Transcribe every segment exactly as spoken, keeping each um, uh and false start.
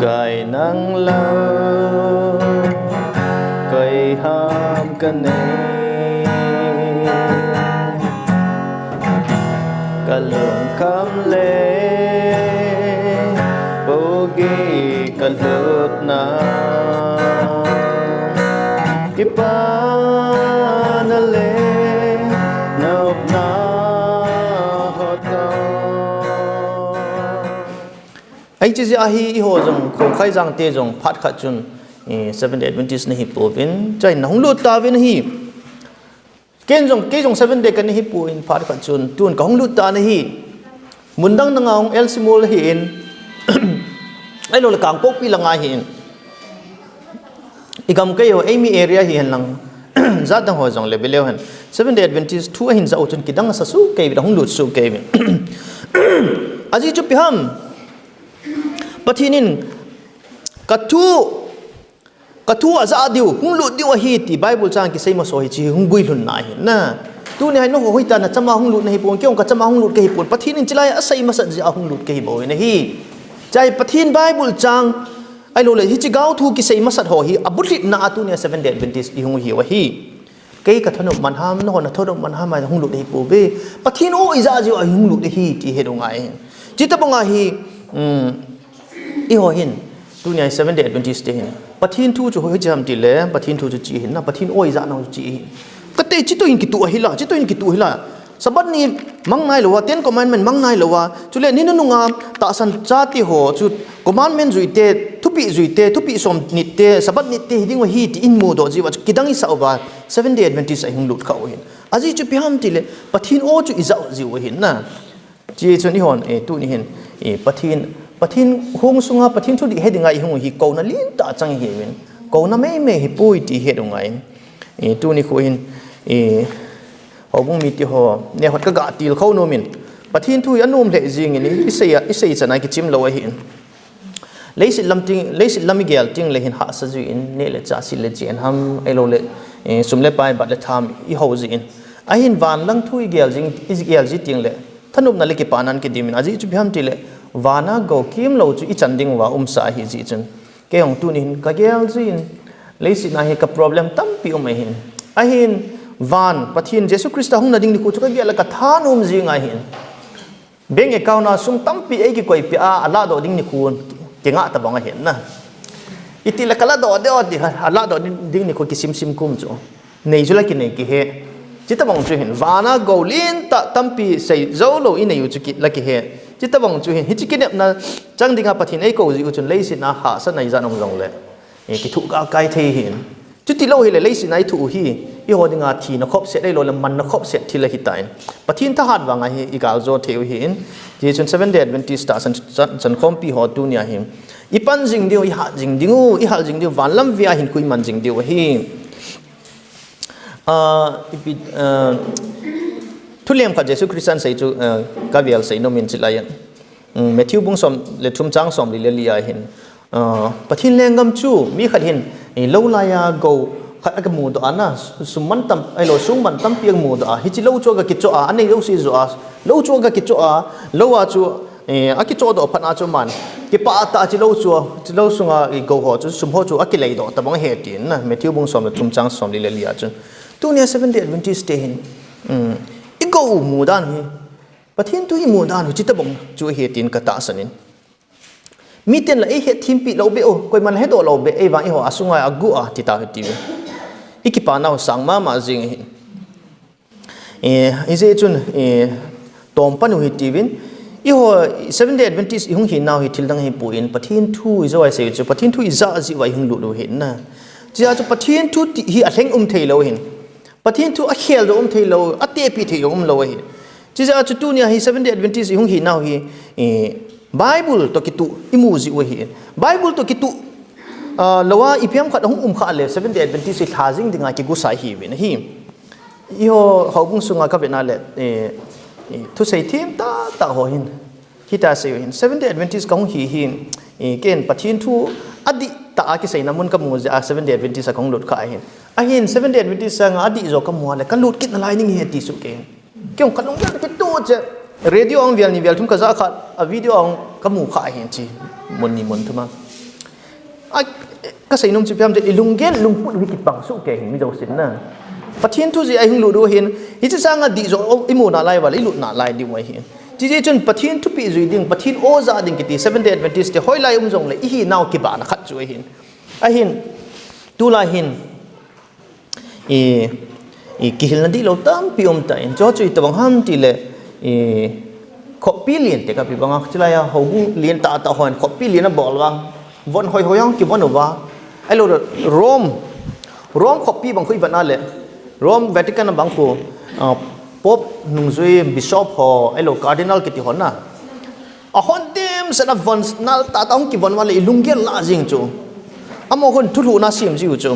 Kai nang lo, kai ham ka nei. Ka lungkham le, pogi ka lutna. Kipana le, nopna ho to. Ai, hiche jeh a hi eiho jong, Khongkhaijang te jong phat khat chun, eh, Seventh Day Adventist nahi pouvin, chuin nahung lut tauvin ahi. Ken jong, kei jong Seventh Day kana hi pon phat khat chun, tun kahung lut tan ahi. Mun dang dang a hung L C Mall ahin, ahilou le Kangpokpi lang ahin. I gamkai ho, eimi area hi hen lang, jat dang ho jong le beleu hen. Seventh Day Adventist thu ahin ja u chun kidang asa soh kei uvin, ahung lut soh kei uvin. Ajeh chu ipi ham? Pathen in ka thu, ka thu aja diu, hung lut diu ahi ti Bible chang kisei masa ho hi hiche hung guilhunna ahi na. Tuni hin nangho hoitah in nachama hung lut nahi pon, kei jong kachama hung lut kahi pon. Pathen in hiche lai a asei masat jeh a hung lut kahi bou ahi. Chuin Pathen Bible chang, ahilou le, hiche gaothu kisei masat ho hi abulhitna a tuni a Seventh Day Adventist ihung hiu ahi. Kei ka thanop man ham, nangho na thanop man ham a hung lut ahi pouve. Pathen o ija jeh a hung lut ahi ti het u ngai. Chuti bang ahi, um, eiho hin, tuni a Seventh Day Adventist te hin, Pathen thu chu hoiche ham ti le, Pathen thu chu hiche ahi na, Pathen o ija nau chu hiche ahi. Kati, chuti toh hin kitoh ahi la, chuti toh hin kitoh ahi la. Sabbath ni mang nailou a, Ten Commandment mang nailou a, chule ni nunung a tahsan chate ho chu commandment jui te, thupeh jui te, thupeh som nit te, Sabbath nit te hiding u ahi ti imu doh jeh uva chu kidang isah uva, Seventh Day Adventist a ihung lut kha u ahin. Ajeh chu ipi ham ti le, Pathen o chu ija jeh u ahi na. Chuti chun eihon, eh, tuni hin, eh, Pathen, Pathen hung sunga Pathen thudih he dinga ihung u hi kouna lentah chang ahi uvin. Kouna meimei ahi poi ti het u ngai. Eh, tuni khu hin, eh, houbung mite ho, neo khat ka ga tilkhou nom in. Pathen thu hi anom lheh jing in, isei a, isei chan a kichim lou ahin. Leiset lam ting, leiset lam igel ting le hin hahsa jui in, neh le chah, sil le chen ham, ahilou le, eh, sum le pai, bat le tham, ihou jin. Ahin van lang thu igel jing, igel ji ting le, thanopna le kipana in kidim in, ajeh chu ipi ham ti le, van a gou kimlou chu ichan ding uva umsa ahi jeh chun. Kei jong tuni hin ka gel jin, leiset a hi ka problem tampi um ahin. Ahin van, Pathen Jesu Christa hung na ding nikho chu ka gel a ka thanom jing ahin. Bank account a sum tampi eikikoi peh a, aladoh ding nikho kingah tabang ahi na. Iti le ka ladoh ding, ati, aladoh ding, ding nikho kisim sim kum chu. Nei chu la kinei kihe. Chuti bang chu hin, van a gou lentah tampi sei jou lou inei u chu ki, la kihe. Chuti bang chu hin, hiche kinepna chang dinga Pathen eikou jeh u chun leiset a hahsatna ijat um jong le, eh, kithoh ga kai thei ahin. Chuti lou hile leiset a ithoh u hi, eiho dinga thina khopset ahilou le manna khopset thil ahi tan. Pathen thahat vang a hi igal jo thei u ahin. Hichun Seventh Day Adventist tahsan, chan, chankhompi ho tuni a hin, ipan jing diu, ihat jing diu, ihal jing diu, van lam vei a hin khu iman jing diu ahi. Ah, ipi, ah, thulem khat Jesu Christa in asei chu, ah, ka vel sei nom in hiche lai a. Um, Matthew bung som le thum chang somli le li a hin, ah, Pathen lenggam chu mi khat hin, eh, lou lai a gou khat aga mudoh a na, sum mantam, ahilou, sum mantampi aga mudoh a, hiche lou chu aga kichoh a, anei jouse joh a, lou chu aga kichoh a, lou a chu, eh, akichoh doh phat a chu aman kipah tah a hiche lou chu, hiche lou sunga, eh, gou ho chu, sum ho chu akilei doh tabang ahi tin na, Matthew bung som le thum chang somli le li a chun. Tuni a Seventh Day Adventist te hin, um, igou mudan hi, Pathen thu imu dan u hiche tabang chu ahi tin ka tahsan in. Miten la eihet thempi lou beh u, koiman hedoh lou beh, eivang eiho a sunga agu a, ti tau hite. Ikipa nau sang mama jing ahi. Eh, hijeh chun, eh, tom pan u hite. Eiho Seventh Day Adventist ihung hi nau hi thil dang ahi pon, Pathen thu ijou a isei chu, Pathen thu ija jeh uva ihung lut u ahi na. Hiche a chu Pathen thu ti hi alheng um thei lou ahin. Pathen thu akhel doh um thei lou, atepi thei um lou ahi. Hiche jeh a chu tuni a hi Seventh Day Adventist ihung hi nau hi, eh, Bible toh kitoh imu jeh u ahi. Bible toh kitoh, ah, lou a ipi ham khat ahung um kha le Seventh Day Adventist hi lha jing dinga kigosa ahi uvin ahi. Eiho houbung sunga ka vet na le, eh, eh, thusei them tah tah ho hin. Hitia asei u ahin, Seventh Day Adventist kahung hi hin, eh, ken Pathen thu adih tah a kiseina mun kamu jeh a Seventh Day Adventist a kahung lut kha ahin. Ahin Seventh Day Adventist sanga adih jo kamu a le kalut kit nalai ding ahi ti soh kei. Kei jong kalunggel kitoh cheh. Radio a vel ni vel thum kajah kha, a video a kamu kha ahin hiche. Mun ni mun thum a. A, kasei nom chu ipi ham itile, ilunggel lungput u hi kipang soh kei hi mi jousen na. Pathen thu jeh a ihung lut u hin, hiche sanga dih joh imu nalai uva le, ilut nalai diu ahi. Chuti chun Pathen thupeh jui ding, Pathen o ja ding kiti Seventh Day Adventist te hoilai um jongle, ihinau kibahna khat chu ahin. Ahin, tulai hin, I, i kihilna dihlou tampi um tan, chu chu itobang ham itile, i, khopi lien te kapi banga, chulai a houbung lien tah tah hon khopi lien abol vang, von hoi hoi hong kivon uva. Ahilou le Rome, Rome khopi bang khu ivet na le, Rome Vatican bang khu, ah, Pope nungjui Bishop ho, ahilou Cardinal kiti ho na. Ahon dimset a von nal tah tah hong kivon uva le ilunggel lah jing chu. Amaho khun thulhuhna sem jiu chu.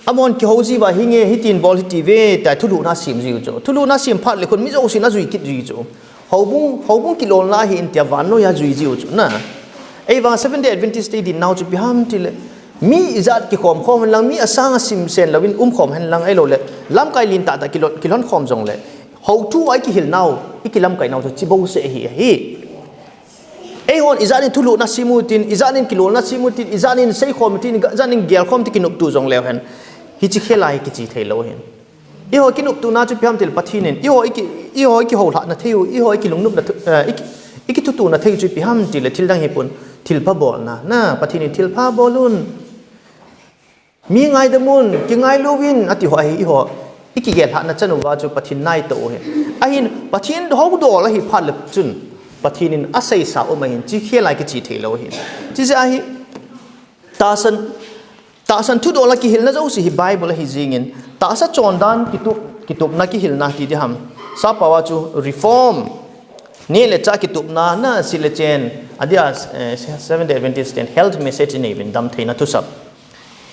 Amahon kihou jiuva hinge, hitin bol hiti ve, tia thulhuhna sem jiu chu. Thulhuhna sem phat le khun mi jousen ajui kit jiu chu. Houbung, houbung kilolna ahi in tia vannoi a jui jiu chu na. Ahivang Seventh Day Adventist te dinna u chu ipi ham itile, mi ijat kikhom khom hen lang, mi asang asim sen louvin um khom hen lang, ahilou le lamkai lien tah tah kilhon, kilhon khom jongle, hou thu a ikihilnau, ikilamkai nau chu chibouseh ahi, ahi. Eihon ijat in thulhuhna sem u tin, ijat in kilolna sem u tin, ijat in seikhom u tin, ijat in gelkhom u tin kinoptoh jongleu hen, hiche khel a hi kiche theilou ahin. Eiho kinoptohna chu ipi ham itile Pathen in, eiho iki, eiho ikihoulhahna thei u, eiho ikilungnopna thu, eh, iki, ikithutona thei u chu ipi ham itile thil dang hipon, thilpha bolna, na, Pathen in thilpha bol un. Mi ngaidam un, kingailou vin, ati ho ahi, eiho ikigel lhahna chan uva chu Pathen naito u ahi. Ahin, Pathen houdol ahi phat le chun, Pathen in aseisa um ahin, hiche khel a kiche theilou ahin. Hiche jeh a hi, tahsan, tahsan thudol a kihilna jouse hi Bible ahi jingin, tahsa chondan kitup, kitupna kihilna ti diham. Sappao a chu reform, neh le chah kitupna, na, sil le chen, adia, eh, Seventh Day Adventist ten health message inei uvin, damtheina thusap.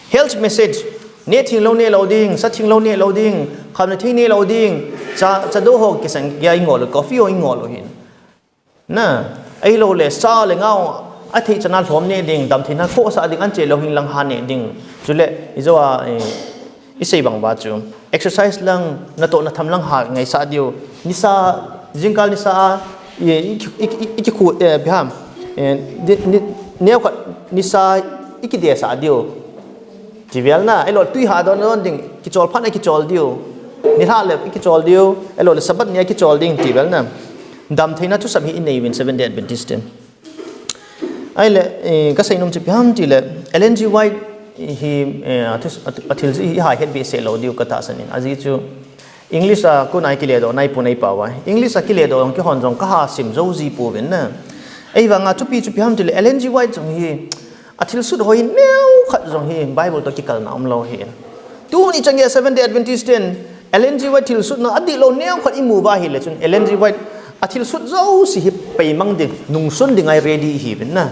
Health message, neh thinglou neh lou ding, sa thinglou neh lou ding, khamna thei neh lou ding, cha, cha doh ho kisang geiya ingol u, coffee ho ingol u hin. Na, ahilou le sa le ngao, athei chan a lhom neh ding, damtheina khohsah ding, anche lou hing lang ha neh ding. Chule, ijou a, eh, isei bang uva chu, exercise lang, natoh natham lang ha ngaisah diu. Nisa, jingkal nisa a, i, i, i, i, ikikhu, eh, ipi ham, eh, di, ni, neokhat nisa ikidesah diu. Ti vel na, ahilou le tui ha don don ding, kichol phat na kichol diu. Nilhah le kichol diu, ahilou le Sabbath ni a kichol ding, ti vel na. Damtheina thusap hi inei uvin Seventh Day Adventist ten. Ahile, eh, kasei nom chu ipi ham itile, Ellen G. White hi, eh, athil, athil jih hi iha het behseh lou diu katahsan in. Ajeh chu, English a kona kiledoh nai pon eipao a. English a kiledoh jong kihon jong kaha sim jou ji pouvin na. Ahivanga thupi chu ipi ham itile, Ellen G. White jong hi, athilsut ho hi neokhat jong hi Bible toh kikalna umlou ahi. Tuni chan geiya Seventh Day Adventist ten, Ellen G. White thilsutna adihlou neokhat imu uva ahile chun, Ellen G. White athilsut jouse hi peimang ding, nungsun ding a ready ihiuvin na.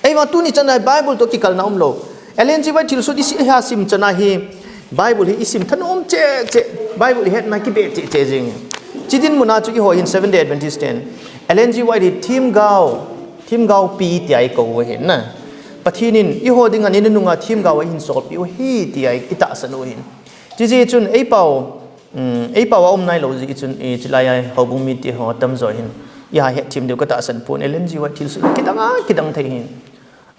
Ahivang tuni chan a Bible toh kikalna umlou. Ellen G. White thilsut isi, iha sim chan a hi, Bible hi isim thanom cheh cheh, Bible ihetna kibeh cheh cheh jing. Hiche dinmun a chu eiho hin Seventh Day Adventist ten, Ellen G. White hi themgao, themgaopi tia ikou u ahi na. Pathen in eiho dinga ni nunung a themgao ahin solpeh u ahi tia i, itahsan u ahi. Hijeh chun eipao, um, eipao a um nailou jeh chun, i, chulai a houbung mite ho atamjo hin, iha hetthem diu katahsan pon, Ellen G. White thilsut kidang a, kidang thei ahi.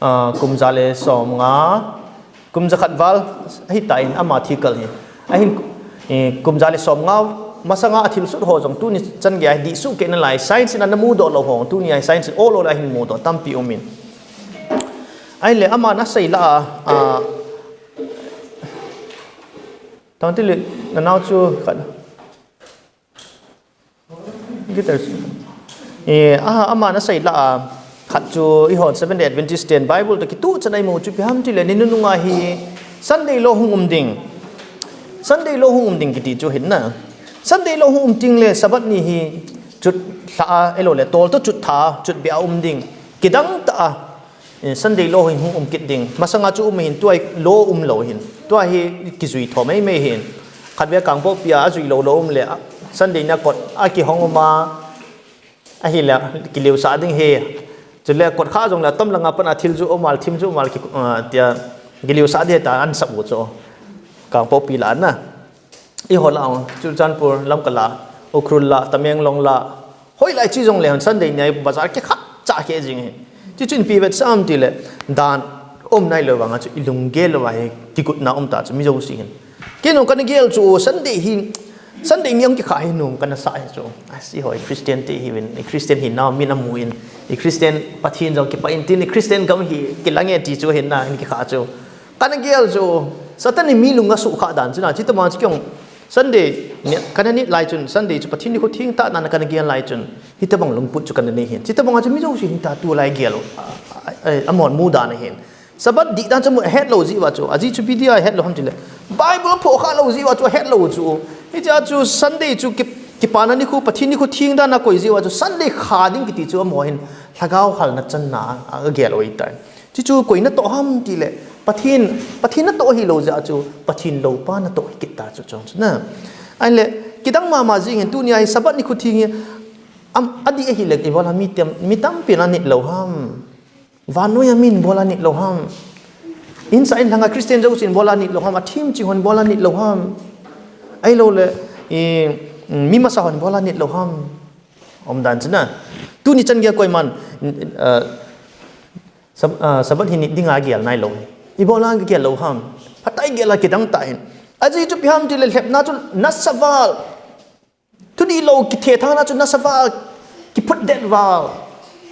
Ah, kum ja le som nga, kum ja khat val ahitan ama thi kal ahi. Ahin, eh, kum ja le som nga masanga athilsut ho jong tuni chan geiya dih sohkei nalai, science in ana mudoh lou ho, tuni a science in ol ol a ahin mudoh tampi um in. Ahile aman asei lah a, ah, tangtile nanao chu khat Guitar. Eh, aha, aman asei lah a, khat chu eihon Seventh Day Adventist ten Bible toh kituh chan a imu chu ipi ham itile, ni nunung a hi Sunday law hung um ding. Sunday law hung um ding kiti chu ahin na. Sunday law hung um teng le Sabbath ni hi chut lha a, ahilou le tol toh chut tha, chutbeh a um ding. Kidang tah a, eh, Sunday law hi hung um kit ding. Masanga chu um ahin, tua hi law umlou ahin. Tua hi kijui tho mai mai ahin. Khatvei Kangpokpi a ajui lou law um le, a, Sunday ni a kot akihong um a, ahile kiliusah ding ahi. Chule kot kha jongle atam langa pat a thil ju um a, thim ju um a, ki, ah, tia kiliusah ding ahi tia asap u chu. Kangpokpi lah a na. Eiho lah a, Churachandpur, Lamka lah, Ukhrul lah, Tamenglong lah, hoilai chi jongle hon Sunday ni a bazar kikhat cha khe jing ahi. Chuchun ipi vetsah ham itile, dan um nailou vanga chu ilunggel louva hi kigotna um ta chu mi jouse hin. Kei nung kana gel chu Sunday hi, Sunday ni ang kikha hi nung kana sa hi chu. Asi hoi Christian te hi vin, i Christian hinau min amun, i Christian Pathen jong kipah in tin, i Christian gam hi kilang e ti chu hinna hin kikha chu. Kana gel chu Satan in mi lung asukha dan chu na, chutobang chu kei jong Sunday ni kana nit lai chun, Sunday chu Pathen nikho thengtah na kana gel lai chun, hitobang lungput chu kana nei hin. Chutobang a chu mi jouse hin ta tulai gel u, a, a, a, amahon mu dan ahin. Sabbath dih dan chu amu ahet lou jeh uva chu, ajeh chu ipi dia ahet lou ham tile, Bible aphoh kha lou jeh uva chu ahet lou chu. Hichea chu Sunday chu ki, kipana nikho, Pathen nikho theng dan akoi jeh uva chu, Sunday kha ding kiti chu amaho hin lhagao halna channa a, agel u ahitai. Chuchu koi natoh ham tile, Pathen, Pathen natoh hilou jeh a chu, Pathen loupa natoh hi kit ta chu chong chu na. Ahile, kidang mama jing hin tunia hi Sabbath nikho theng hi, am, adih ahile, ibola mi tam, mi tampin anit lou ham. Vannoiya min ibola nit lou ham. Insung inlhanga Christian jousen ibola nit lou ham. Athem ching hon ibola nit lou ham. Ahiloule, i, mi masa hon ibola nit lou ham. Umdan chu na. Tuni chan geiya koiman, ah, Sab-, ah, Sabbath hi nit dinga gel nailou. Ibola gel lou ham. Phatah a gel a kidang tah hin. Ajeh chu ipi ham tile lhepna chu nasa val. Thudih lou kithethangna chu nasa val. Kiphutdet val.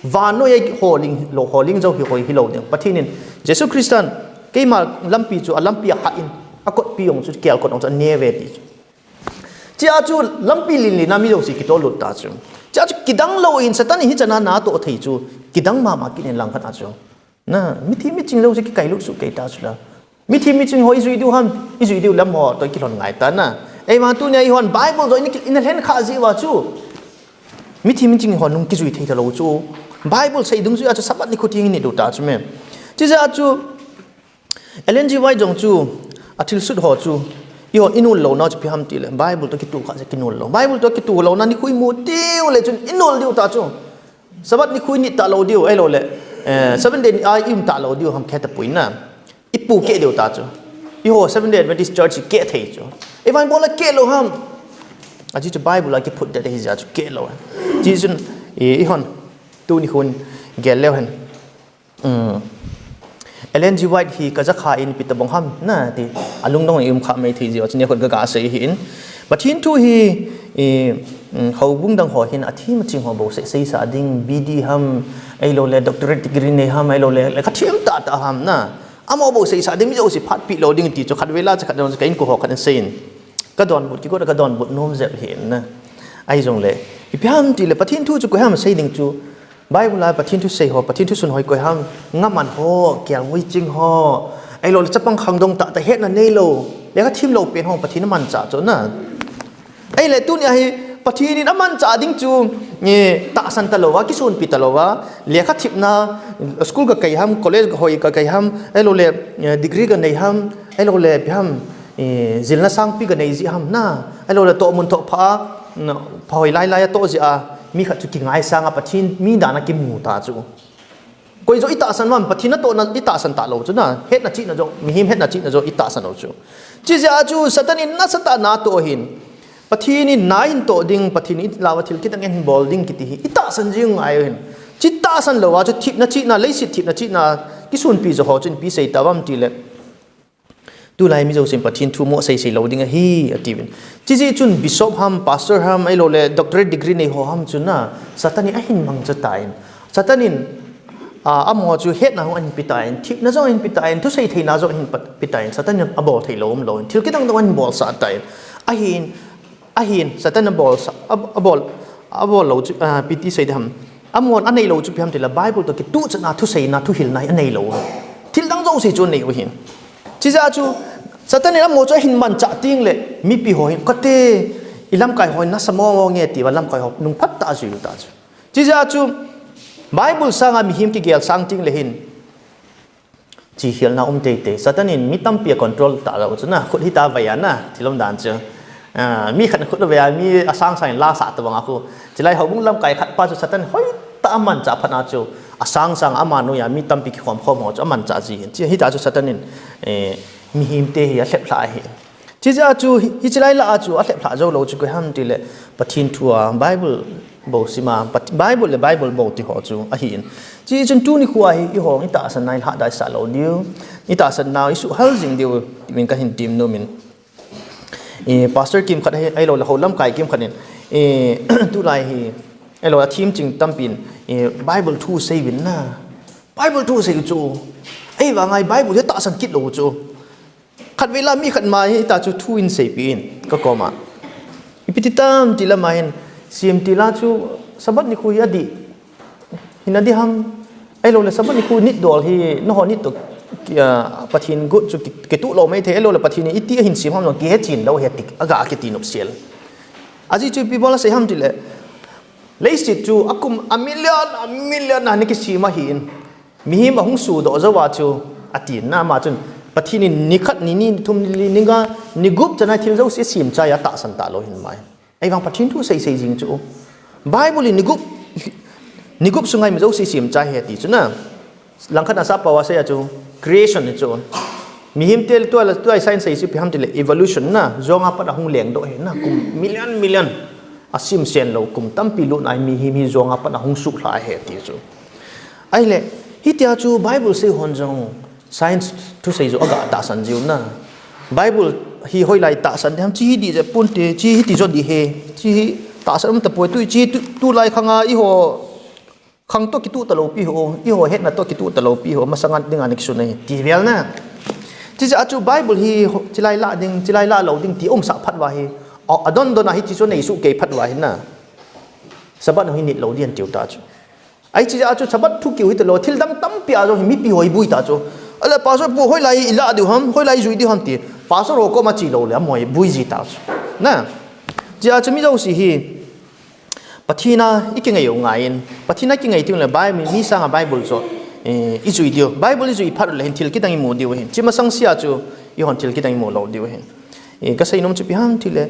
Vannoiya holing lou, holing jou hi hoi hilou ding. Pathen in Jesu Christan keima lampi chu alampi ahah in, akotpi jong chu kelkot jong chu aneh uve ti chu. Chea chu lampi lenlen a mi jouse kitollut ta chu. Chea chu kidang lou in Satan in hichan a natoh thei chu, kidang mama kit in langkhat a chu. Na, mithi miching jouse kikailut soh kei ta chu la. Mithi miching ho ijui diu ham, ijui diu lam ho toh kilhon ngai ta na. Eima tunia eihon Bible jong ina ki, ina lhen kha jeh uva chu, mithi miching ho nung kijui thei talou chu, Bible sei dungjui a chu Sabbath nikho theng init u ta chu me. Chujeh a chu Ellen G. White jong chu, athilsut ho chu, eiho inol louna chu ipi ham tile, Bible toh kitoh kha jeh a kinol lou. Bible toh kitoh louna nikho imu teu le chun inol diu ta chu. Sabbath nikho init talou diu, ahiloule, eh, Seventh Day a ium talou diu ham khetapoi na. Ipohkeh diu ta chu. Eiho Seventh Day Adventist Church keh thei chu. Eivang ibola keh lou ham. Ajeh chu Bible a kiphutdet ahijeh a chu keh lou. Ajeh chun, i, eihon, tuni khun gel leu hen. Um, Ellen G. White hi kajakha in ipi tobang ham na ti, alungdong in ium kha mai thei jeh a chu nikho kaga sei ahin. Pathen thu hi, i, um, houbung dang ho hin athem aching ho bou sei, seisah ding, B D ham, ahiloule doctorate degree nei ham, ahiloule lekha them tahtah ham na. Amaho bou seisah ding, mi jouse phatpeh lou ding ti chu khatvei la chu khat jong chu ka insung ho khat in asei in. Kadonbut, kigot a kadonbut nom jep ahin na. Ahijongle, ipi ham tile Pathen thu chu koi ham sei ding chu, Bible a Pathen thusei ho, Pathen thusun ho hi koi ham, ngaman ho, kelngoi ching ho, ahiloule chapang khangdong tahtah hetna neilou, lekha themlou pen ho Pathen in amanchah chu na. Ahile tunia hi Pathen in amanchah ding chu, eh, tahsan talouva, kisonpi talouva, lekha themna, school kakai ham, college hoi kakai ham, ahiloule, eh, degree kanei ham, ahiloule ipi ham, eh, jilna sangpi kanei jeh ham na, ahiloule tohmun thohpha a, na, phahoi lailai a toh jeh a, mi khat chu kingaisang a Pathen mi dan a kimu ta chu. Koi joh itahsan uvam, Pathen natohna itahsan talou chu na, hetna chihna joh, mihem hetna chihna joh itahsan u chu. Chujeh a chu Satan in nasatah a natoh ahin. Pathen in na ahin toh ding, Pathen in iti louva thil kidang ahin bol ding kiti hi itahsan jing ngai u ahin. Chu tahsan louva chu themna chihna, leiset themna chihna, kisonpi joh ho chun ipi sei tauvam tile, tulai mi jousen Pathen thu mo seisei lou ding ahi, atiuvin. Chujeh chun bishop ham, pastor ham, ahiloule doctorate degree nei ho ham chu na, Satan in ahin mangcha tan. Satan in, a, amaho chu hetna hung ahin pe tan, themna jong ahin pe tan, thusei theina jong ahin pa, pe tan, Satan in abol thei lou umlou in, thil kidang dang ahin bolsah tan. Ahin, ahin, Satan in abolsah, ab-, abol, abol lou chu, a, ipi ti sei ding ham. Amahon anei lou chu ipi ham tile Bible toh kituhchatna, thuseina, thuhilna hi anei lou. Thil dang jouse chu anei u ahin. Chujeh a chu, Satan in amaho chu ahin manchah tengle, mipi ho hin, kati, ilamkai ho hin nasa momo nge tia lamkai ho nung phatah a ajui u ta chu. Chujeh a chu, Bible sanga mihem kigel sang tengle hin, chihkhelna um teitei. Satan in mi tampi acontrol talou chu na, khut hita vei a na, thil umdan chu. A, mi khat khut avei a, mi asang sang in lasah tobang a khu. Chulai houbung lamkai khat pa chu Satan in hoitah a amanchah phat a chu, asang sang a ama noiya mi tampi kikhom khom ho chu amanchah ji ahin. Chu hita chu Satan in, eh, mihemte hi alheplhah ahi. Chujeh a chu, hi, hiche lai lah a chu alheplhah joulou chu koi ham tile, Pathen thu a, Bible Bou sima, Pat-, Bible le Bible bou ti ho chu ahin. Chuchun tuni khu a hi eiho itahsan nai lhah dai sa lou diu. Itahsan nau isuhal jing diu, min kahin temnom in. Eh, Pastor kimkhat hi, ahilou le ho lamkai kimkhat in. Eh, tulai hi, ahilou le themching tampin. Eh, Bible thu sei uvin na. Bible thu sei u chu. Ahivang a Bible hi tahsan kit lou u chu. Khatvei la mi khat ma hi ta chu thu in seipeh in, ka koma. Ipi ti tam ti la ma hin, sem ti la chu, Sabbath nikho hi adih. Hin adih ham, ahilou le Sabbath nikho nit dol hi, nangho nit toh, ki-, ah, Pathen got chu ki-, kituh lou maithei, ahilou le Pathen in iti ahin sem ham jong kihe chen lou ahi ti, aga kiti nop sel. Ajeh chu ipi bol a sei ham ti le, leiset chu akum a million, a million a ana kisem ahin. Mihem ahung sodoh jou a chu, ati na ma chun, Pathen in nikhat, nini, nithum, nili, ninga, nigup chan a thil jouse semchai a tahsan talou ahin mai. Ahivang Pathen thu seisei jing chu. Bible in nigup, nigup sunga ima jouse semchai ahi ti chu na. Langkhat a sappao a sei a chu, creation hi chu. Mihem te tua la, tua science sei chu ipi ham ti le evolution na, jong a pat ahung lengdoh ahi na, kum million, million. Asim sen lou, kum tampi lut na mihem hi jong a pat ahung suhlha ahi ti chu. Ahile, hitia chu Bible sei hon jong science thusei joh aga tahsan jiu na. Bible hi hoilai tahsan ding ham, chi hi dih jeh pon te, chi hiti joh ding ahi, chi hi tahsan um tapoi, tu chi tu, tulai khang a eiho khang toh kituh talou pi ho, eiho hetna toh kituh talou pi ho, masanga dinga ana kisun ahi, ti vel na. Chijeh a chu Bible hi ho, chilai lah ding, chilai lah lou ding ti umsah phat uva hi, a, adon don a hiche chu nei suh kei phat uva hi na. Sabbath ho hi nit lou ding atiu ta chu. Ahi chijeh a chu Sabbath thu kiu hitalou, thil dang tampi a jong hi mipi ho hi bui ta chu. Ahile Pastor pu hoilai ilah diu ham, hoilai ijui diu ham ti. Pastor ho koma che lou le, amaho hi bui ji ta chu. Na. Chijeh a chu mi jouse hi Pathen a ikingai u ngai in, Pathen a kingai teng le Bi-, mi, mi sanga Bible joh, eh, ijui diu. Bible ijui phat le hin thil kidang imu diu ahin. Chi masang sea chu eihon thil kidang imu lou diu ahin. Eh, kasei nom chu ipi ham ti le,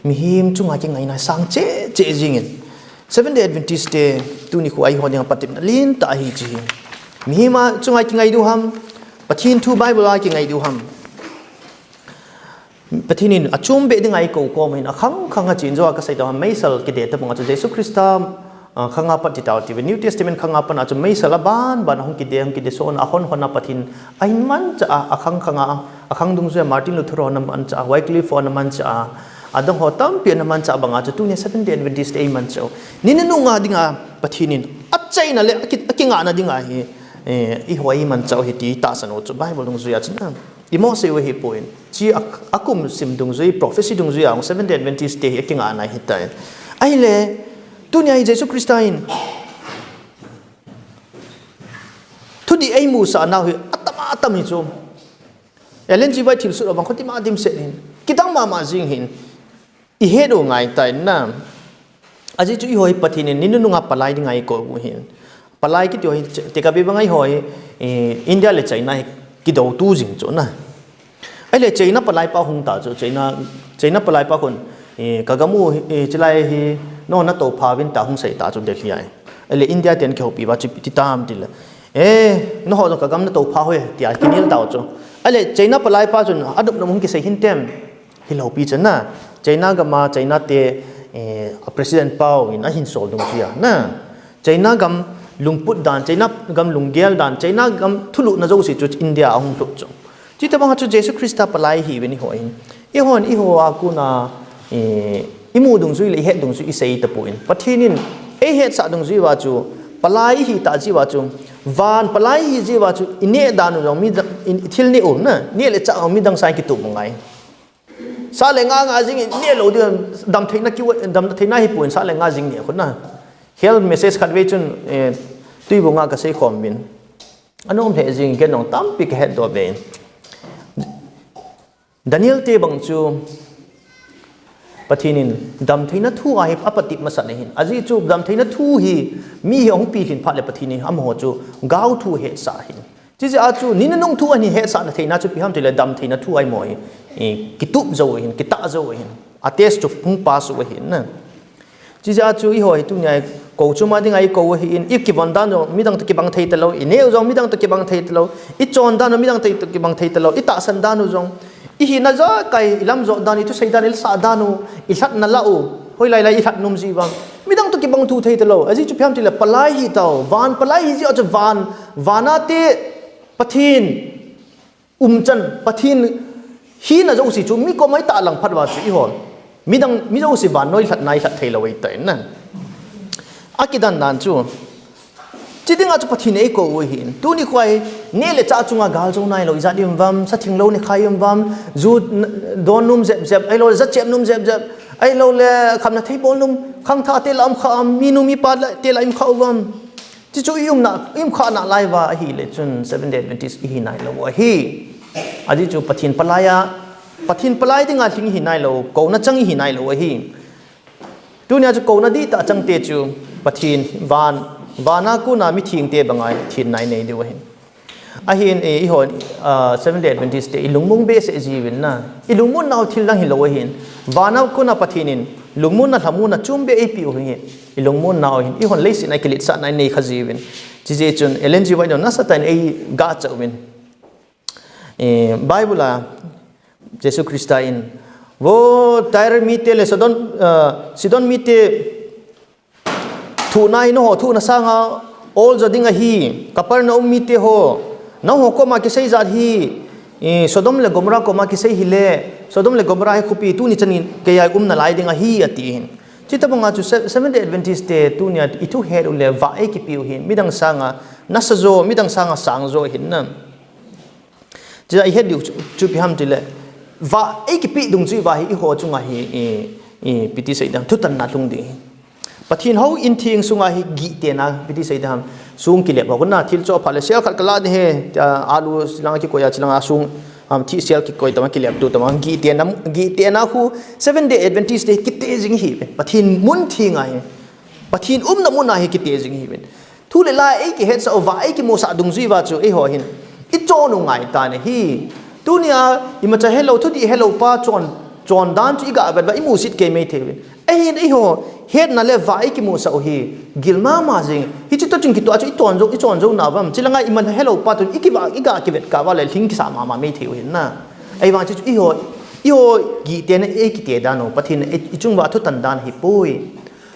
mihem chunga kingaina sang cheh cheh jing in. Seventh Day Adventist te tuni khu a eiho dinga patepna lentah ahi chu hi. Mihem a chunga kingai diu ham, Pathen thu Bible a kingai diu ham. Pathen in achom beh dinga eikou koma hin akhang khang a chen jou a kasei tah ham, meisel kide tabang a chu Jesu Christa, ah, khang a pat ti tao ti ve. New Testament khang a pat a chu meisel aban ban a hung kide, hung kide son a hon hon a Pathen ahin manchah a, akhang khang a, akhang dungjui a Martin Luther hon ana manchah a, Wycliffe hon ana manchah a, adang ho tampi ana manchah bang a chu tunia Seventh Day Adventist te eimanchah u. Ni nunung a dinga Pathen in achaina le aki, akingahna dinga hi, eh, eiho eimanchah u ahi ti tahsan u chu Bible dungjui a chu na. Imo sei u ahipoi. Chi a, akum sim dungjui, prophecy dungjui a, Seventh Day Adventist te hi akingahna ahitai. Ahile, tunia hi Jesu Christa in thudih eimusah nau hi atam atam hi chu. Ellen G. White thilsoh a bang khu tima dimset hin. Kidang mama jing hin. Ihet u ngai tai na. Ajeh chu eiho hi Pathen in ni nunung a palai dinga eikou u hin. Palai kiti ho hi, tekah beh bang a eiho hi, eh, India le China hi kidou tu jing chu na. Ahile China palai pa hung ta chu, China, China palai pa khun, eh, kagam u, eh, chilai hi, nangho natoupha uvin tia hung sei ta chu Delhi a. Ahile India ten kihoupi uva chu ipi ti tam ti le. Eh, nangho jong kagam natoupha uve tia kinel tau chu. Ahile China palai pa chun, adop nom hung kisei hintem. Hilou pi chu na, China gam a, China te, eh, a president pau in ahin sol dungjui a na. China gam lungput dan, China gam lunggel dan, China gam thulhuhna jouse chu India ahung lhut chu. Chuti bang a chu Jesu Christa palai ihiuvin eiho hin. Eihon, eiho a kona, eh, imu dungjui le ihet dungjui isei tapon. Pathen in eihetsah dungjui uva chu, palai ihi tah jeh uva chu, van palai ihi jeh uva chu, ineh dan u jong midang, in, thil neh u na, neh le chah u midang sangin kitup u ngai. Sa le nga nga jing in neh lou ding, damtheina kiu, damtheina hipon sa le nga jing neh khu na. Health message khatvei chun, eh, tuibung a kasei khom uvin. Anom lheh jing, ken jong tampi kahetdoh ve. Daniel te bang chu Pathen in damtheina thu a hi apatep masat ahin. Ajeh chu damtheina thu hi mi hi ahung pilhin phat le Pathen in amaho chu gaothu hetsah ahin. Chijeh a chu, ni nunung thu ahin hetsahna theina chu ipi ham ti le damtheina thu a amaho hi, eh, kitup jou ahin, kitah jou ahin, a test chu hung pass u ahin na. Chijeh a chu eiho hi tunia hi kou chom a dinga eikou u ahin, ikivon dan jong midang toh kibang thei talou, ineh u jong midang toh kibang thei talou, ichon dan jong midang toh kibang thei talou, itahsan dan u jong, ihina jakai, ilamjot dan, ithusei dan, ilasah dan u, ilhatna lah u, hoilai lai ilhat nom jeh uva. Midang toh kibang thu thei talou. Ajeh chu ipi ham itile palai hitao. Van palai hi jeh a chu van, vana te Pathen umchan, Pathen hina jouse chu mi koma itahlang phat uva chu eiho midang, mi jouse vannoi lhat na ilhat thei lou ahitai na. Akidan dan chu. Chi dinga chu Pathen in eikou u ahin. Tuni khoa hi neh le chah chunga gal jou nailou, ijat i um uvam, sa thinglou nekhai i um uvam, ju n-, don nom jep jep, ahilouleh jachep nom jep jep, ahilouleh khamna theibol nom, khangthah te lah um kha uvam, minu mipa lah te lah um kha uvam. Chi chu i umna, i um kha nalai uva ahile chun Seventh Day Adventist ihi nailou u ahi. Ajeh chu Pathen palai a, Pathen palai dinga lhing ihi nailou, kouna chang ihi nailou u ahi. Tunia chu kouna dihtah chang te chu Pathen van, vana kona mitheng te banga thenna inei diu ahin. Ahin, eh, eiho, ah, Seventh Day Adventist te ilungmong behseh jiuvin na. Ilungmon nau thil dang hilou ahin. Vana kona Pathen in lungmonna lhamonna chom beh eipeh u ahi. Ilungmon nau ahin. Eihon leiset a kiletsahna inei kha jiuvin. Chijeh chun Ellen G. White jong nasatah in eiga chah uvin. Eh, Bible a Jesu Christa in, vo Tyre mite le Sidon, ah, Sidon mite thuhna hi nangho thuhna sanga ol jo ding ahi, Capernaum mite ho, nangho koma kisei jat hi, eh, Sodom le Gomorrah koma kisei hile, Sodom le Gomorrah hi khopi tuni chan in keiya i um nalai ding ahi, ati hin. Chutobanga chu Se-, Seventh Day Adventist te tunia ithu het u le vah eikipeh u hin, midang sanga nasa jo, midang sanga sang jo ahin na. Chujeh a ihet diu chu, chu ipi ham itile, vah eikipeh dungjuiya hi eiho chunga hi, i, i, ipi ti sei ding ham, thutanna lhung ding. Pathen houin theng sunga hi gihtena, ipi ti sei ding ham, song kilep ho kona thil choh phat le sel khat kalah ding ahi, tia, alu chilanga kikoi a, chilanga song, um, thih sel kikoi tama kilep tu tama, gihtena, gihtena khu Seventh Day Adventist te kite jing ahi, Pathen mun thenga hi, Pathen umna muna hi kite jing ahi. Thu le la eikihetsah uva, eikimusah dungjuiya chu eiho hin ichon u ngai tan ahi. Tunia imacha helou, thudih helou pa chon, chon dan chu iga vet uva imusit kei mai thei uvin. Ahin eiho hetna le vah eikimusah u hi gil mama jing. Hiche toh chun kitoh a chu ichon jou, ichon jou nauvam. Chulanga imacha helou pa toh ikivah, iga kivet kah uva le lhing kisa mama mai thei u ahin na. Ahivang chu eiho, eiho gihtena eikite dan u, Pathen in i, ichung uva thutan dan ahipoi.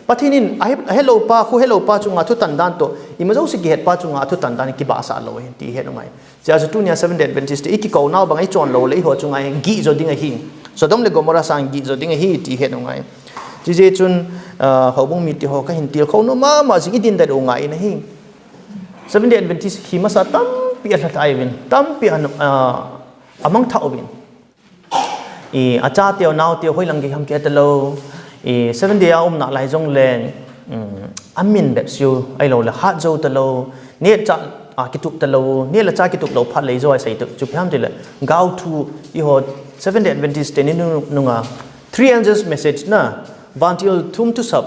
Pathen in ahe-, ahelou pa, khu helou pa chunga thutan dan toh, ima jouse kihet pa chunga thutan dan kibahsah lou ahi ti het u ngai. Chujeh chu tunia Seventh Day Adventist te ikikou nau banga ichon lou le eiho chunga hi gih jo ding ahi. Sodom le Gomorrah sang gih jo ding ahi ti het u ngai. Chujeh chun, ah, houbung mite ho kahin tilkhou nom mama jing, idin det u ngai in ahi. Seventh Day Adventist hi masa tampi alha thah uvin, tampi a, ah, amang thah uvin. I, achate u, naote u, hoilang gei ham kihe talou. I, Seventh Day a um nalai jongle, um, amin bep seh u, ahilouleh hat jou talou. Neh le chah a kitup talou, neh le chah kitup lou phat le ijou a isei tu, chu ipi ham itile, gaothu, eiho Seventh Day Adventist te ni nu-, nunga, three angels message na, vantil thum thusap,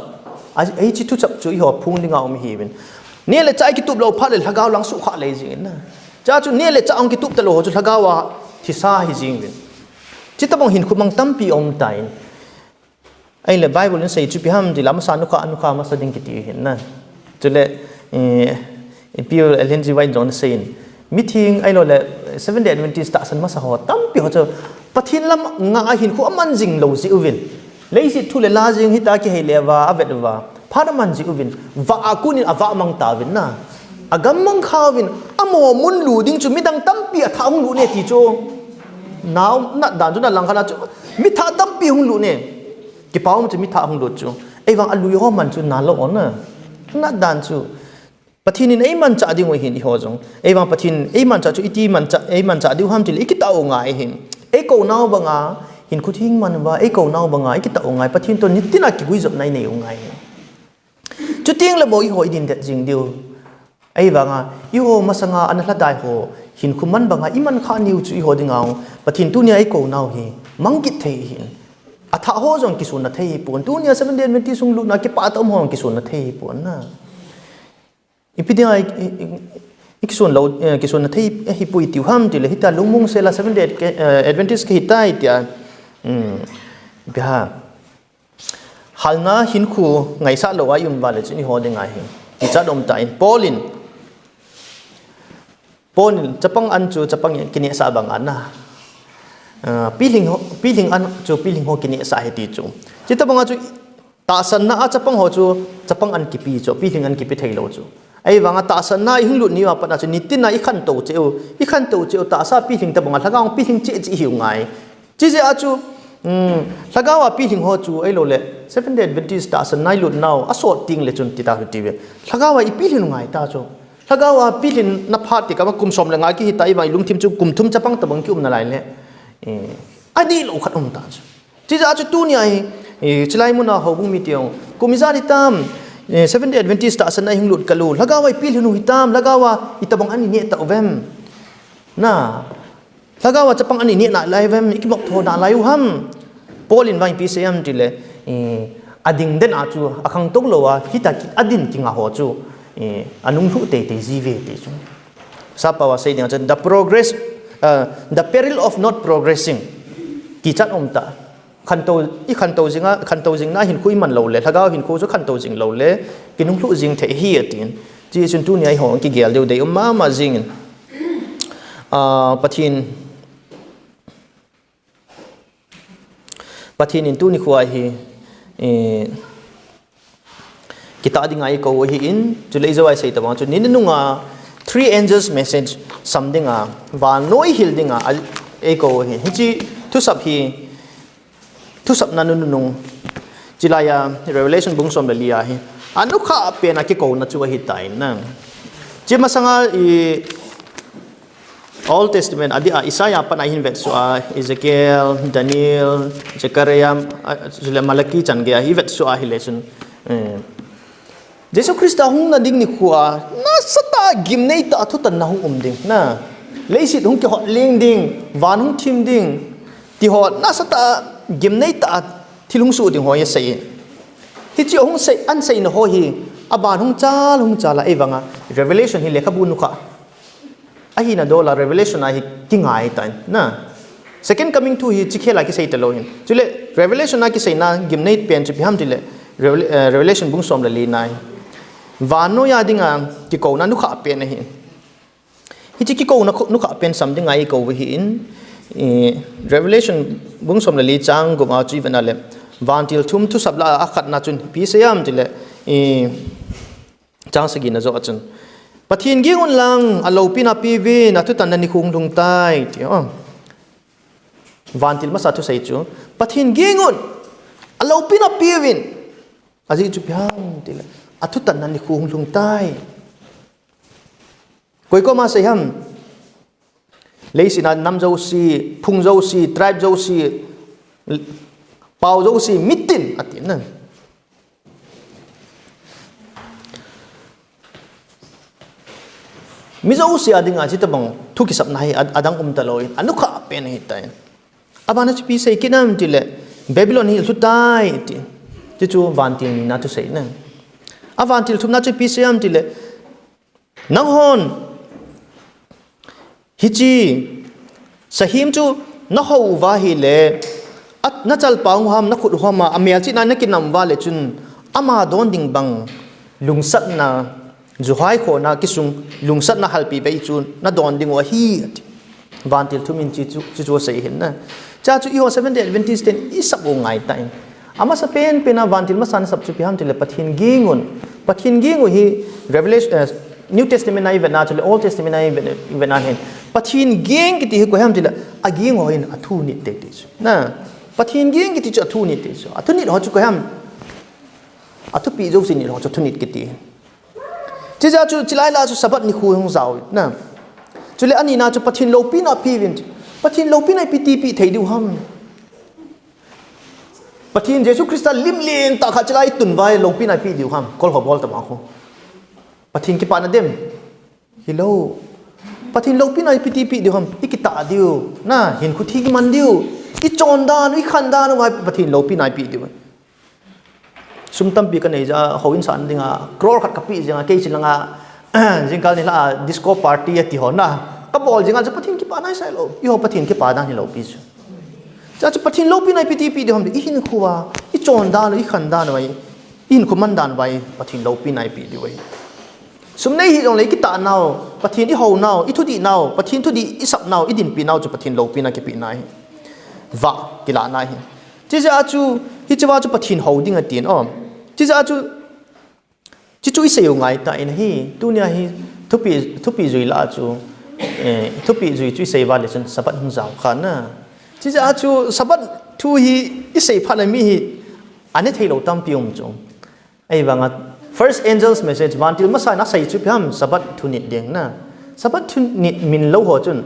a, hiche thusap chu eiho phung dinga um ahiuvin. Neh le chah kitup lou phat le lhagao lang suhkhah lei jing in na. Chua chu neh le chah ahung kitup talou ho chu lhagao a thisa ahi jing uvin. Chutobang hinkho mang tampi aum tan. Ahile Bible in asei chu ipi ham itile amasa nukha, nukha masa ding kiti ahin na. Chule, eh, ipi u Ellen G. White jong in asei in. Mitheng ahilouleh Seventh Day Adventist tahsan masa ho tampi ho chu Pathen lam ngah a hinkho aman jing lou jeh uvin. Leiset thu le la jeng hitia kihei le uva, avet uva. Phat aman jeh uvin. Vah a kon in avah mang tauvin na. Agam mang kha uvin. Amo mun lut ding chu midang tampi athah hung lut ne ti chu. Nao nat dan chu na lang khat a chu. Mi thah tampi hung lut ne. Kipa um chu mi thah hung lut chu. Ahivang a lui ho man chu na lou o na. Nat dan chu. Pathen in eimanchah diu ahin eiho jong. Ahivang Pathen in eimanchah chu iti manchah, eimanchah diu ham itile ikitah u ngai ahin. Eikou nau banga, hinkho theng man uva, eikou nau banga, ikitah u ngai. Pathen toh nitin a kiguijopna inei u ngai ahin. Chuteng le bou eiho idin det jing diu. Ahivanga, eiho masanga ana lhadai ho, hinkho man banga, iman kha niu chu eiho dinga, Pathen tunia eikou nau hi, mang kit thei ahin. Athah ho jong kisonna thei ahipon. Tunia Seventh Day Adventist sung lutna kipah tah um ho jong kisonna thei ahipon na. Ipi dinga i, i, i, i kison lou, eh, kisonna thei ahipoi tiu ham itile hitia lungmong sela Seventh Day Ad-, eh, Adventist kahi tai tia. Hmm. Ipi ham. Halna hinkho ngaisah lou a i um uva le chun eiho dinga hi. Kichat um tan Paul in. Paul in chapang an chu chapang in kinehsah banga na. Ah, pilhing ho, pilhing an chu pilhing ho kinehsah ahi ti chu. Chutobanga chu Tahsanna a chapang ho chu, chapang an kipe chu, pilhing an kipe thei lou chu. Ahivanga tahsanna i hung lut ni uva pat a chu, nitin a i khantou cheh u, i khantou cheh u, tahsa pilhing tabang a, lhagao pilhing cheh cheh hi u ngai. Chijeh a chu, um, lhagao a pilhing ho chu, ahilou le, Seventh Day Adventist tahsanna i lut nau, asot ting le chun ti ta hi ti ve. Lhagao a i pilhing u ngai ta chu. Lhagao a pilhing na phat ti kama kum som le nga kihi ta i vang i lungthim chu kum thum chapang tabang ki um nalai le. Eh, adih lou khat um ta chu. Chijeh a chu tuni a hi, eh, chilai mun a houbung mite hung. Kum ijat hitam, eh, Seventh Day Adventist tahsanna i hung lut kal u. Lhagao a i pilhing u hitam, lhagao a i tabang an i neh ta uvem. Na, lhagao a chapang an i neh nalai uvem, i kimop tho nalai u ham. Paul in vang ipi asei ham ti le, eh, ading den a chu, akhangtou lou a, hita ki, adin kinga ho chu, eh, anung lhuh teitei ji ve ti chu. Sappao a sei ding a chu, the progress, uh, the peril of not progressing. Kichat um ta. Khantou, i khantou jing a, khantou jing na hinkho i man lou le, lhagao hinkho chu khantou jing lou le, kinung lhuh jing thei hi atin. Chuti chun tuni a i ho kigel deu dei um mama jing in. Ah, Pathen, Pathen in tuni khoa hi, eh, kitah ding a i kou ahin, chule ijou a i sei tabang chu, ni nunung a three angels message sam ding a, vannoi hil ding a, a, i kou ahi. Hiche thusap hi, thusapna nu nunung. Chilai a, Revelation bung som le li a hi. Anukhah pen a kikouna chu ahitai na. Hiche masang a i, Old Testament, adeh a Isaiah pat a hin vetsah a, Ezekiel, Daniel, Zechariah, a, chule Malachi chan gei a hi vetsah a hile chun, eh, Jesu Christa hung na ding nikho a, nasatah a gimnei tah a thutanna hung um ding, na. Leiset hung kihot leng ding, van hung thim ding, ti ho, nasatah a gimnei tah a thil hung soh ding ho asei. Hiche hung sei, ahin seina ho hi, aban hung chal, hung chal a, ahivanga, Revelation hi lekhabu nukhah. Ahina dol a Revelation a hi kingai tan, na. Second coming thu hi hiche khel a kisei talou hin. Chule Revelation a kiseina gimnei pen chu ipi ham tile Revel-, eh, Revelation bung som le li na hi. Vannoi a ding a kikouna nukhah pen ahi. Hiche kikouna khu-, nukhah pen sam ding a i kou ahin, eh, Revelation bung som le li chang gup a chu i vet na le. Vantil thum thusap lah a khatna chun ipi asei ham tile, eh, Chang sagi na joh a chun, Pathen ging un lang, aloupina peuvin, athutanna nikho hung lhung tai, ti, oh. Vantil masa thusei chu, Pathen ging un, aloupina peuvin, ajeh chu ipi ham tile, athutanna nikho hung lhung tai. Koi koma asei ham? Leiset a nam jouse, phung jouse, tribe jouse, pao jouse, mitin, ati na. Mi jouse a ding a hitabang thu kisapna hi ad-, adang um talou in, anukhah pen ahitai. Abana chu ipi asei kit ham tile, Babylon hi lhu tai ti. Chuchu vantil nina thusei na. Avantil thumna chu ipi asei ham tile, Nanghon, hiche, sahem chu nahou uva ahile, a, nachalpang u ham, nakhut u ham a, amelchihna nakinam uva le chun, ama don ding bang, lungsatna, juhai khona kisung, lungsatna halpi bei chu, nadon ding u ahi, ati. Vantil thum in chuchu, chuchu asei hin na. Chuchu eiho Seventh Day Adventist ten isap u ngai tan. Amasa pen pen a vantil masa in sap chu ipi ham tile Pathen ging un. Pathen ging u hi Revelation, eh, New Testament a i vet na chule Old Testament a i vet, i vet na hin. Pathen ging kiti hi koi ham tile aging ho hin athu nit teitei chu. Na, Pathen ging kiti chu athu nit teitei chu. Athu nit ho chu koi ham? Athupi jouse nit ho chu athu nit kiti. Chijeh chu, chulai lah chu Sabbath nikho hung jao na. Chule anina chu Pathen loupina peuvin. Pathen loupina ipi ti pe thei diu ham. Pathen Jesu Christa lim lentah khat chulai tun uva loupina ipe diu ham. Kol ho bol tama khu. Pathen kipana dem. Hilou. Pathen loupina ipi ti pe diu ham. I kitah diu. Na, hinkho thi kiman diu. I chondan u, i khandan uva Pathen loupina ipe diu. Sum tampi kanei jeh a, houin san dinga, crore khat kapeh jeng a, kei chi langa, jingkal nilhah a, disco party ati ho na. Kabol jeng a, chu Pathen kipana isei lou. Eiho Pathen kipana hilou pi chu. Chuchu Pathen loupina ipi ti pe diu ham, i hinkho a, i chondan u, i khandan u, i hinkho mandan uva, Pathen loupina ipe diu ahi. Sum nei hijongle i kitah nau, Pathen i hou nau, i thudih nau, Pathen thudih i sap nau, i dinpi nau chu Pathen loupina kipehna ahi. Vah, kilahna ahi. Chijeh a chu, Hiche va chu Pathen hou ding atin, o. Hiche a chu, hichu isei u ngai tan ahi, tunia hi thupi, thupi jui la chu, eh, thupi jui chu isei va le chun Sabbath hung jao kha na. Hiche a chu Sabbath thu hi isei phat le mi hi ane thei lou tampi um chu. Ahivanga first angel's message, vantil masa in asei chu ipi ham, Sabbath thu nit ding na. Sabbath thu nit min lou ho chun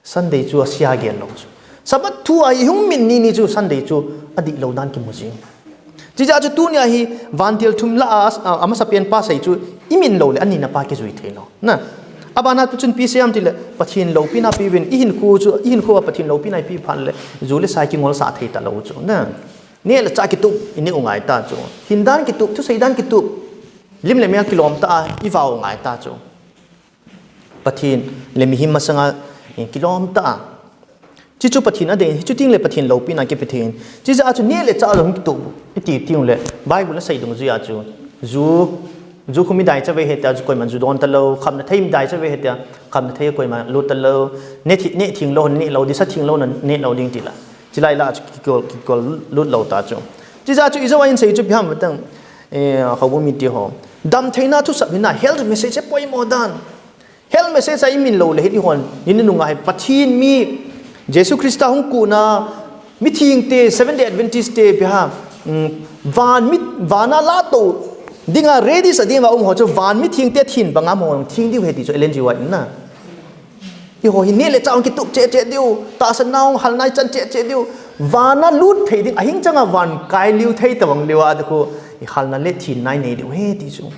Sunday chu asia gel lou chu. Sabbath thu a ihung min ni ni chu Sunday chu adih lou dan kimu jing. Hiche a chu tunia hi vantil thum la a, a, amasapen pa sei chu imin lou le anina pa kijui thei lou. Na. Abana chu chun ipi sei ham tile Pathen loupina peuvin ihinkho chu, ihinkho a Pathen loupina ipi phat le ju le sa kingol sa thei talou chu. Na. Neh le chah kitup, ineh u ngai ta chu. Hin dan kitup, thusei dan kitup. Lim le mel kilom ta a, ivah u ngai ta chu. Pathen le mihem masanga, eh, kilom ta a. Hichu Pathen adei, hichu teng le Pathen loupina kipe thei. Hiche a chu neh le chah jong kitup, iti teng le Bible asei dungjuia chu. Ju, ju khu midai chavei ahi tia, koiman ju don talou, khamna thei midai chavei ahi tia, khamna thei koiman lut talou, neh thi-, neh theng lou, neh lou, disa theng lou, neh lou ding tila. Chulai la chu kikol, kikol lut lou ta chu. Hiche a chu ijou a insei chu ipi ham tang, eh, houbung mite ho. Damtheina thusap hina, health message apoimo dan. Health message a imin lou le hin eihon, ni nunga hi Pathen mi, Jesu Christa hung kona, mithengte, Seventh Day Adventist te ipi ham, um, van mi, vana lato dinga ready sa dinga um ho chu van mithengte thin banga mo theng diu ahi ti chu Ellen G. White in na. Eiho hi neh le chah hung kitup cheh cheh diu, tahsanna hung halna ichan cheh cheh diu, vana lut thei ding, ahing changa van kai liu thei tabang liu a, ti khu, ihalna le thinna inei diu ahi ti chu.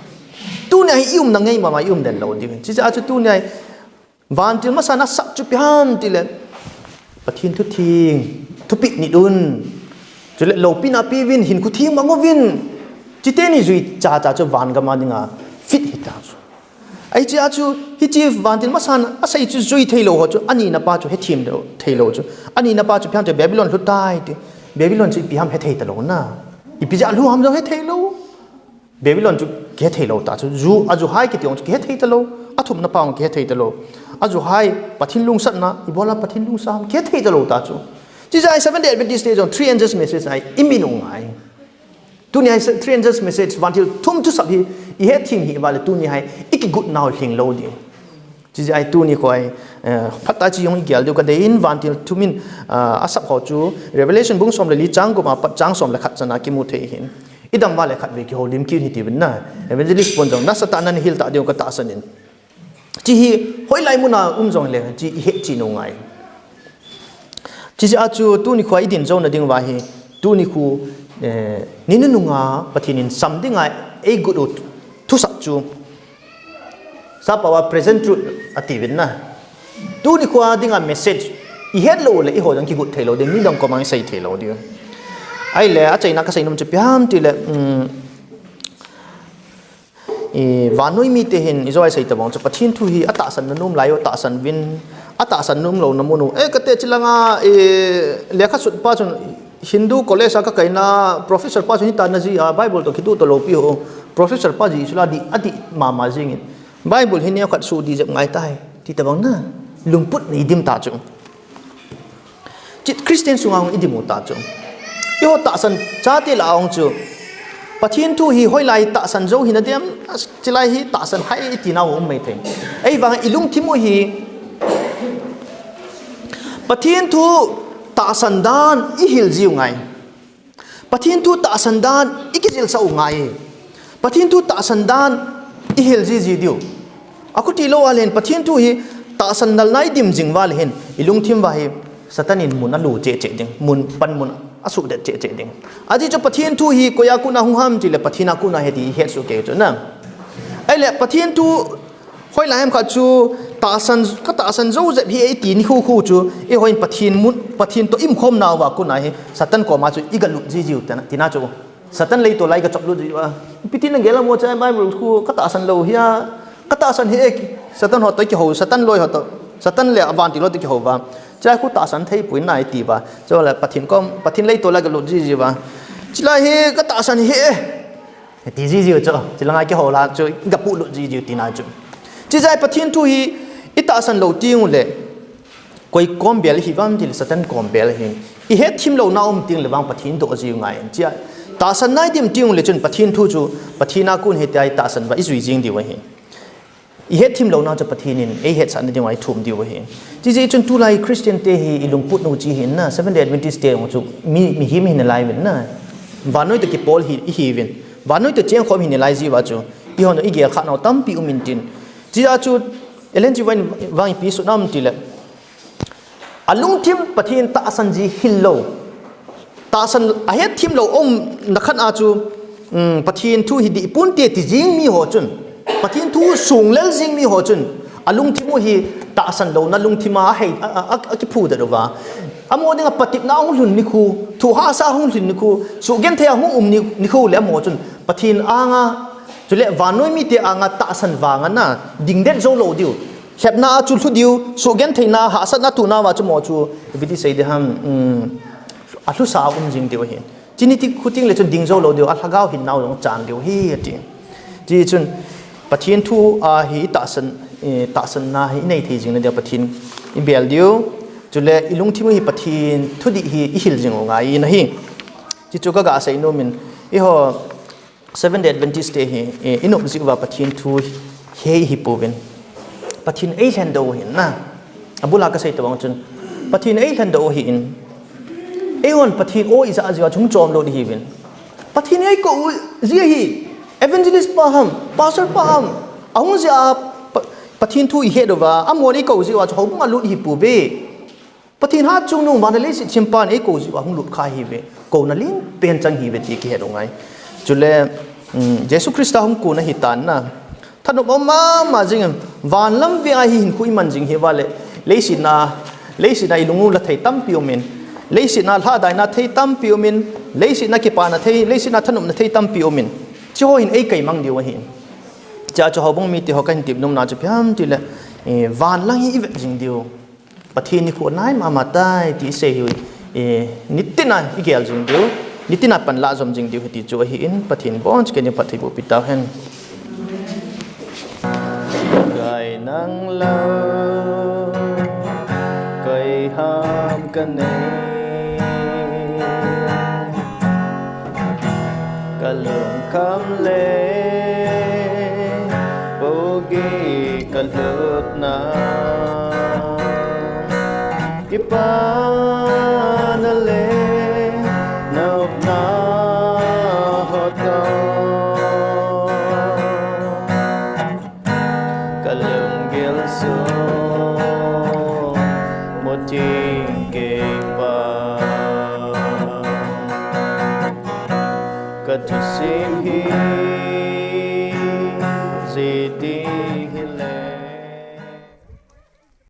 Tunia hi iumna ngei mama ium den lou diu. Hiche a chu tunia hi vantil masa in asap chu ipi ham tile Pathen thu theng, thupeh nit un. Chule loupina peuvin, hinkho theng mang uvin. Hiche teni jui cha cha chu van gam a dinga fit hita chu. Hiche a chu, hiche vantil masa in asei chu jui thei lou ho chu, anina pa chu hethem lou, thei lou chu. Anina pa chu ipi ham tile Babylon lhu tai ti. Babylon chu ipi ham hethei talou na. Ipi jeh a lhu ham jong hethei lou. Babylon chu kihethei lou ta chu. Ju, ajuhai kiti jong chu kihethei talou. Athumna pa jong kihethei talou. Ajuhai Pathen lungsatna, ibola Pathen lungsa ham kihethei talou ta chu. Hiche a Seventh Day Adventist te jong three angels message a imin u ngai. Tunia hi three angels message, vantil thum thusap hi ihet thim hi vale tunia hi ikigot nau lhing lou ding. Hiche a hi tuni khu a hi, eh, phatah a hiche jong igel diu kadei in vantil thum in, ah, asap ho chu Revelation bung som le li chang gup a pat chang som le khat chan a kimu thei ahin. Idam vale khatvei kihoulim kit un hiti uvin na. Evangelist pon jong nasatah in nahil ta diu katahsan in. Hiche hi hoilai mun a um jongle hiche ihet cheh u ngai. Hiche a chu tuni khu a idin jouna ding uva hi, tuni khu, eh, ni nunung a Pathen in sam dinga eigot u thusap chu, sappao a present truth ati uvin na. Tuni khu a dinga message ihet lou le eiho jong kigot thei lou ding, midang koma isei thei lou ding. Ahile, achaina kasei nom chu ipi ham tile, um, I, vannoi mite hin ijou a isei tabang chu Pathen thu hi atahsan na nom lai u tahsan uvin, atahsan nom louna mun u. Eh, kati hiche langa, eh, lekha sut pa chun Hindu college a kakaina professor pa chun hitia naji a Bible toh kituh talou pi ho. Professor pa ji chu la di, adih mama jingin. Bible hi neokhat suh dih jep ngai tai. Ti tabang na. Lungput nei dim ta chu. Chit Christian sunga hung idim u ta chu. Eiho tahsan chate lah a hung chu. Pathen thu hi hoilai tahsan jou hina dem, chulai hi tahsan hai iti nau um mai thei. Ahivang ilungthim u hi Pathen thu tahsan dan ihil jiu ngai. Pathen thu tahsan dan ikijilsah u ngai. Pathen thu tahsan dan ihil jiji diu. Akhuti lou a leh hin Pathen thu hi tahsan nalna idim jing uva leh hin, ilungthim uva hi Satan in mun alu cheh cheh ding, mun pan mun asuhdet cheh cheh ding. Ajeh chu Pathen thu hi koi a kona hung ham tile Pathen a kona ahi ti ihet soh kei u chu na. Ahile Pathen thu hoilai ham khat chu tahsan, katahsan jou jep hi eiti nikho kho chu, eihon Pathen mun, Pathen toh iumkhom nauva kona hi Satan koma chu igalut jijiu tina, tina chu. Satan leitol a igachop lut jiu a. Ipi ti nagel am o, chai Bible khu katahsan lou hia, katahsan hih e, Satan ho toh ikihou, Satan loi ho toh, Satan le avantil ho toh ikihou uva. Chai khu tahsan thei poi na iti uva. Chule Pathen kom, Pathen leitol a igalut jijiu uva. Chulai hi katahsan hih e. Ti jijiu chu, chulanga kihou la chu, igapuh lut jijiu tina chu. Chijeh a Pathen thu hi itahsan lou teng uleh, Koi kom bel ihi uvem tileh Satan kom bel ahi. Ihet thim louna um teng leh vang Pathen doh jiu ngai. Chia tahsan nai dim teng uleh chun Pathen thu chu Pathen a kon ahi tia tahsan uva ijui jing diu ahi. Ihet thim louna chu Pathen in eihetsah na diu ahi thum diu ahi. Chijeh chun tulai Christian te hi ilungput u chu hi na, Seventh Day Adventist te chu mi, mihem hi nalai uvin na. Vannoi toh kibol hi, ihi uvin. Vannoi toh chengkhom hi nalai jiu va chu. Ihon igel kha nau tampi um intin. Chia chu Ellen G. White vang ipi sut nam tileh. Alungthim Pathen tahsan ji hil lou. Tahsan ahet thim lou um na khat a chu, um, Pathen thu hi dih pon te ti jing mi ho chun. Pathen thu sunglel jing mi ho chun. Alungthim u hi tahsan louna lungthim a hei, a, a, a, akiphu de uva. Amo dinga patepna hung lhun nikho, thu hahsa hung lhun nikho, sugenthei a hung um ni, nikho leh amo chun. Pathen anga, chuleh vannoi mite anga tahsan vang ana, dingdet jou lou diu. Lhepna a chu lhu diu, sugentheina, hahsatna tuna uva chu mo chu, ipi ti sei ding ham, um, alhusa um jing diu ahi. Chuni ti khu teng leh chun ding jou lou diu, alhagao hin nau jong chan diu ahi, ati. Chijeh chun, Pathen thu a hi tahsan, eh, tahsanna hi inei thei jing na dia Pathen ibel diu. Chuleh ilungthim u hi Pathen thudih hi ihil jing u ngai na hi. Chichu kaga sei nom in, eiho, Seventh Day Adventist te hi, eh, inop jiu va Pathen thu hi ihi pouvin. Pathen eilhen doh u ahin na. Abul a kasei tobang chun. Pathen eilhen doh u ahin. Eihon Pathen o ija jiu va chom chom lou ding ihi uvin. Pathen eikou u ji ahi. Evangelist pa ham, pastor pa ham. Ahung jia Pa-, Pathen thu ihet uva. Amon eikou jiu va chu houbung a lut ihi pouve. Pathen hatchungnung vannoi leiset thempa in eikou jiu va hung lut kha ihi uve. Kouna lenpen chang ihi uve ti kihet u ngai. Chuleh, um, Jesu Christa hung kon ahi tan na. Thanop um mama jing in van lam vea hi hinkho iman jing hi uva leh. Leiset a, leiset a ilung u la thei tampi um in. Leiset a lhadaina thei tampi um in. Leiset a kipana thei, leiset a thanopna thei tampi um in. Chiho hin eikai mang diu ahi. Chia chu houbung mite ho kahin tep nom na chu ipi ham tileh, eh, van lang hi ivet jing diu. Pathen nikho nai mama tai ti isei hi, eh, nitin a igel jing diu, nitin a panla jom jing diu ahi ti chu ahin, Pathen in abonchauvin phatthei boh pi tauhen. Kai nang lou, koi ham kanei. Kalungkham le pogi kalutna. Kipana le nopna ho toh. Kalunggil sung muthim kei pa. Kathusim hi